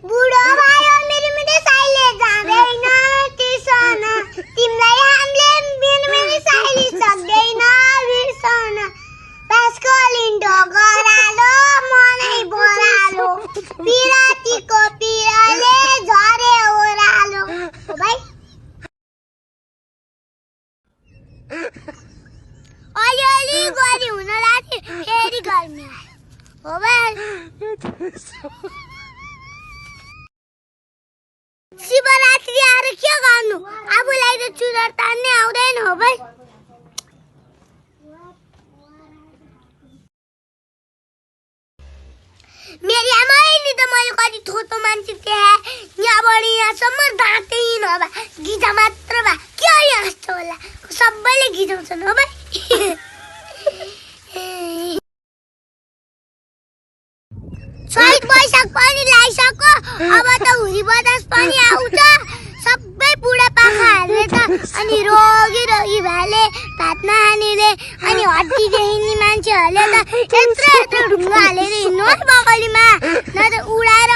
बुढो भयो मेरो साइले जाँदैन तिर्सन तिमीलाई हामीले मेरो साइले सक्दैन बिर्सन पासको लिन्डो गरालो मनै बोरालो पिरातीको पिरले झरे ओरालो हो भाइ अलि गरी हुन लाग्यो फेरि गर्मी हो भाइ शिवरात्रि आएर के गर्नु आफूलाई त चुडर तान्ने आउँदैन हो भाइ मेरी आमाले त मैले कति थोतो मान्छे देखाए यहाँबाट यहाँसम्म दाँतै नभए गिजा मात्र भए के हाँस्छ होला सबैले गिजाउँछन् हो भाइ शहीद वैशाख पनि लागिसक्यो अब त हुरी बदास पनि आउँछ सबै बुढापाकाहरूले त अनि रोगी भएले भात नखानेले अनि हड्डी देखिने मान्छेहरूले त यत्रो ढुङ्गा हालेर हिँड्नु है बगलीमा न त उडाएर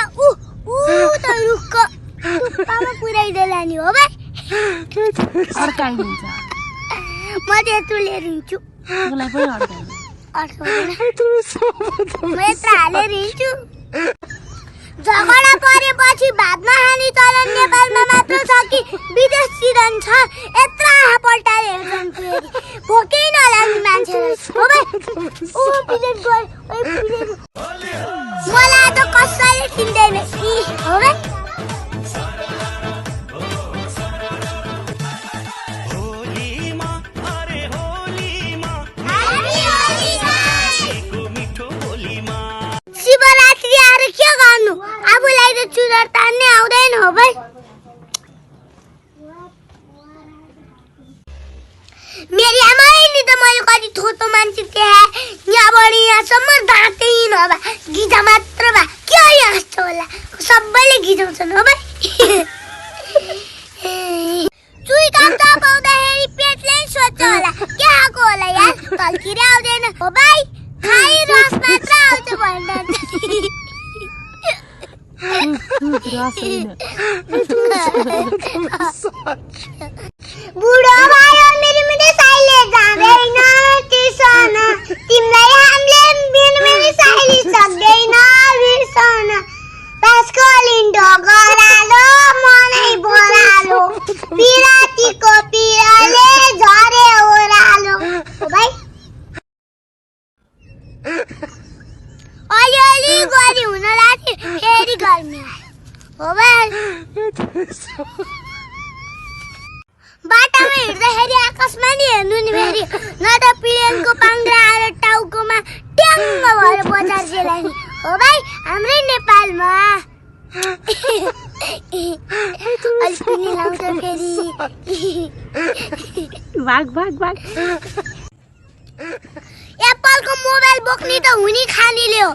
त रुखको टुप्पामा पुर्याइदेला नि हो भाइ म त यत्रो लिएर हिँड्छु म यत्र हालेर हिँड्छु झगडा परेपछि भात नखाने चलन नेपालमा मात्र छ कि विदेशतिर छ यत्र आँखा पल्टाएर हेर्छन् फेरि भोकै नलाग्ने मान्छेलाई हो भाइ मलाई त कसैले किन्दैन हो भाइ शिवरात्रि आएर के गर्नु आफूलाई त चुडर तान्ने आउँदैन हो भाइ मेरी आमाले त मैले कति थोतो मान्छे देखाए यहाँबाट यहाँसम्म दाँतै नभए गिजा मात्र भए के हाँस्छ होला सबैले गिजाउँछन् हो भाइ चुई काम चपाउँदाखेरि पेटले सोध्छ होला के खाएको होला यार तल्किरै आउँदैन हो भाइ खाइ रस मात्र आउँछ भन्छ बुढो भयो मेरो साइले जाँदैन तिर्सन तिमीलाई हामीले मेरो साइले सक्दैन बिर्सन पासको लिन्डो गरालो मनै बोरालो पिरातीको पिरले झरे ओरालो हो भाइ अलि गरी हुन लाग्यो फेरि गर्मी हो भाइ बाटामा हिँड्दाखेरि आकाशमा नि हेर्नु नि फेरि न त प्लेनको पाङ्ग्रा आएर टाउकोमा ट्याङ्ग भएर बजार जेलाउने हो भाइ हाम्रै नेपालमा अलिक पनि लाउँछ फेरि भाग एप्पलको मोबाइल बोक्ने त हुने खानेले हो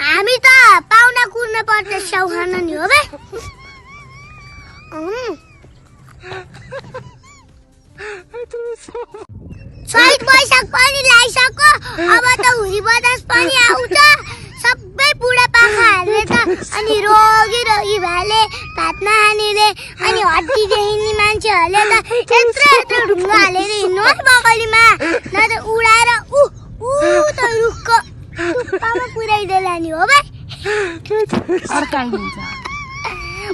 हामी त पाउना कुर्न पर्छ स्याउ खान नि हो भाइ शहीद वैशाख पनि लागिसक्यो अब त हुरी बदास पनि आउँछ सबै बुढापाकाहरूले त अनि रोगी भएले भात नखानेले अनि हड्डी देखिने मान्छेहरूले त यत्रो ढुङ्गा हालेर हिँड्नु है बगलीमा न त उडाएर त रुखको टुप्पामा पुर्याइदेला नि हो भाइ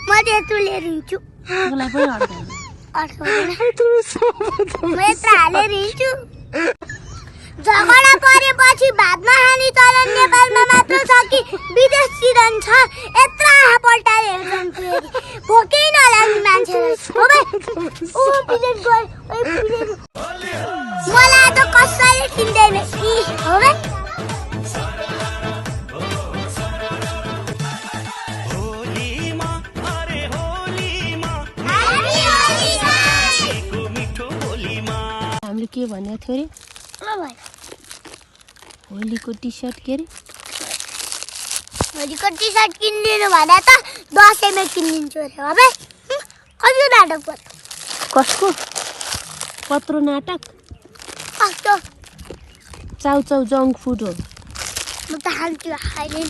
म त यत्रो लिएर हिँड्छु म यत्र हालेर हिँड्छु झगडा परेपछि भात नखाने चलन नेपालमा मात्र छ कि विदेशतिर छ यत्र आँखा पल्टाएर हेर्छन् फेरि भोकै नलाग्ने मान्छेलाई हो भाइ मलाई त कसैले किन्दैन हो भाइ हामीले के भनेको थियो अरे होलीको टी सर्ट के अरे होलीको टी सर्ट किनिदिनु भने त दसैँमा किनिदिन्छु अरे हो भाइ कति नाटक पर्छ कसको कत्रो नाटक कस्तो चाउ चाउ जङ्क फुड हो म त खान्छु खाइदिन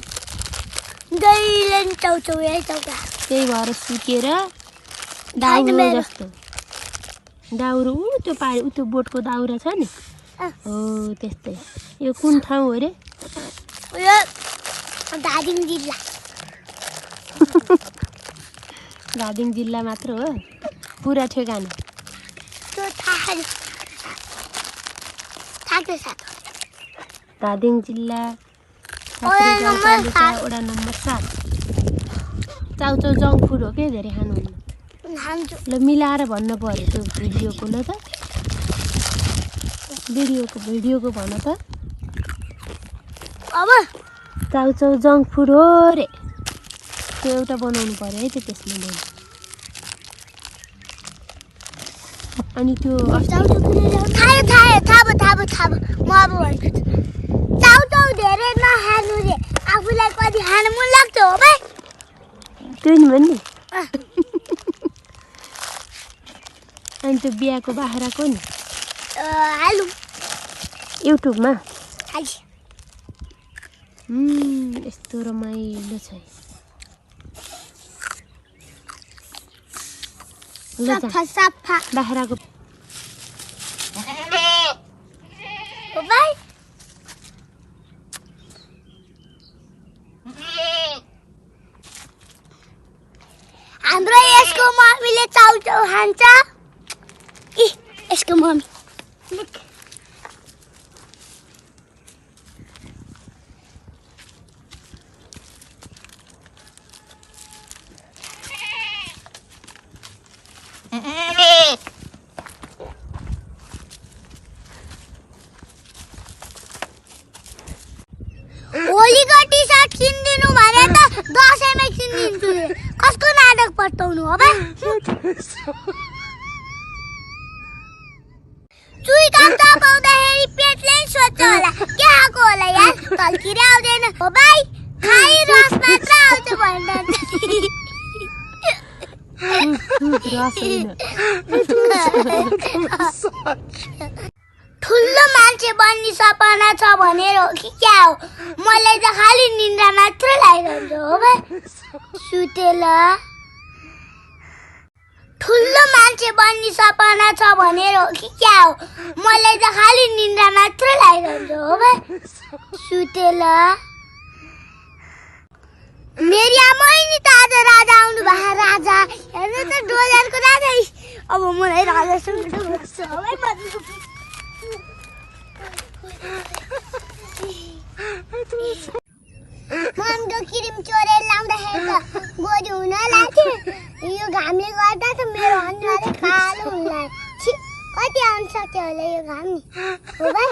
जहिले नि चाउचाउ यही चौका त्यही भएर सुकेर दाउरो जस्तो दाउरो त्यो पारि त्यो बोटको दाउरा छ नि हो त्यस्तै यो कुन ठाउँ हो रे यो धादिङ जिल्ला धादिङ जिल्ला मात्र हो पुरा ठेगाना त्यो थाहा छ धादिङ जिल्ला वडा नम्बर 7 चाउचाउ जङ्क फुड हो के धेरै खानुहुन्न ल मिलाएर भन्नु पर्यो त्यो भिडियोको ल त भिडियोको भन त अब चाउचाउ जङ्क फुड हो रे त्यो एउटा बनाउनु पर्यो है त त्यसले मैले अनि त्यो थाहा म अब भन्छु चाउचाउ धेरै नखानु रे आफूलाई कति खानु मन लाग्छ हो भाइ त्यो नि भन्ने अनि त्यो बिहाको बाख्राको नि हालु युट्युबमा हाल्छ यस्तो रमाइलो छ सफा बाख्राको हो भाइ हाम्रो यसको मम्मीले चाउचाउ खान्छ यसको मम्मी होलीको टी सर्ट किनिदिनु भने त 10 मै किनिदिन्छु रे कसको नाटक पत्ताउनु हो बे चुई काट्दा पाउँदाखेरि पेटले सोध्छ होला के आको होला यार तल्किरै आउँदैन हो भाइ खाइ रस मात्र आउँछ भन्छ ठुलो मान्छे बन्ने सपना छ भनेर हो कि क्या हो मलाई त खाली निन्द्रा मात्र लागिरहन्छ हो भाइ सुतेल ठुलो मान्छे बन्ने सपना छ भनेर हो कि क्या हो मलाई त खाली निन्द्रा मात्र लागिरहन्छ हो भाइ सुतेल मेरी आमै नि त आज राजा आउनु भएको राजा हेर्नु त डोलरको राजा अब मलाई राजा सुन्नु पर्छ हो भाइ मम्मीको क्रिम चोरेर लाउँदाखेरि त गोरी हुन लाग्थ्यो यो घामले गर्दा त मेरो अनुहारै कालो हुन लाग्छ कति आउन सक्यो होला यो घाम नि हो भाइ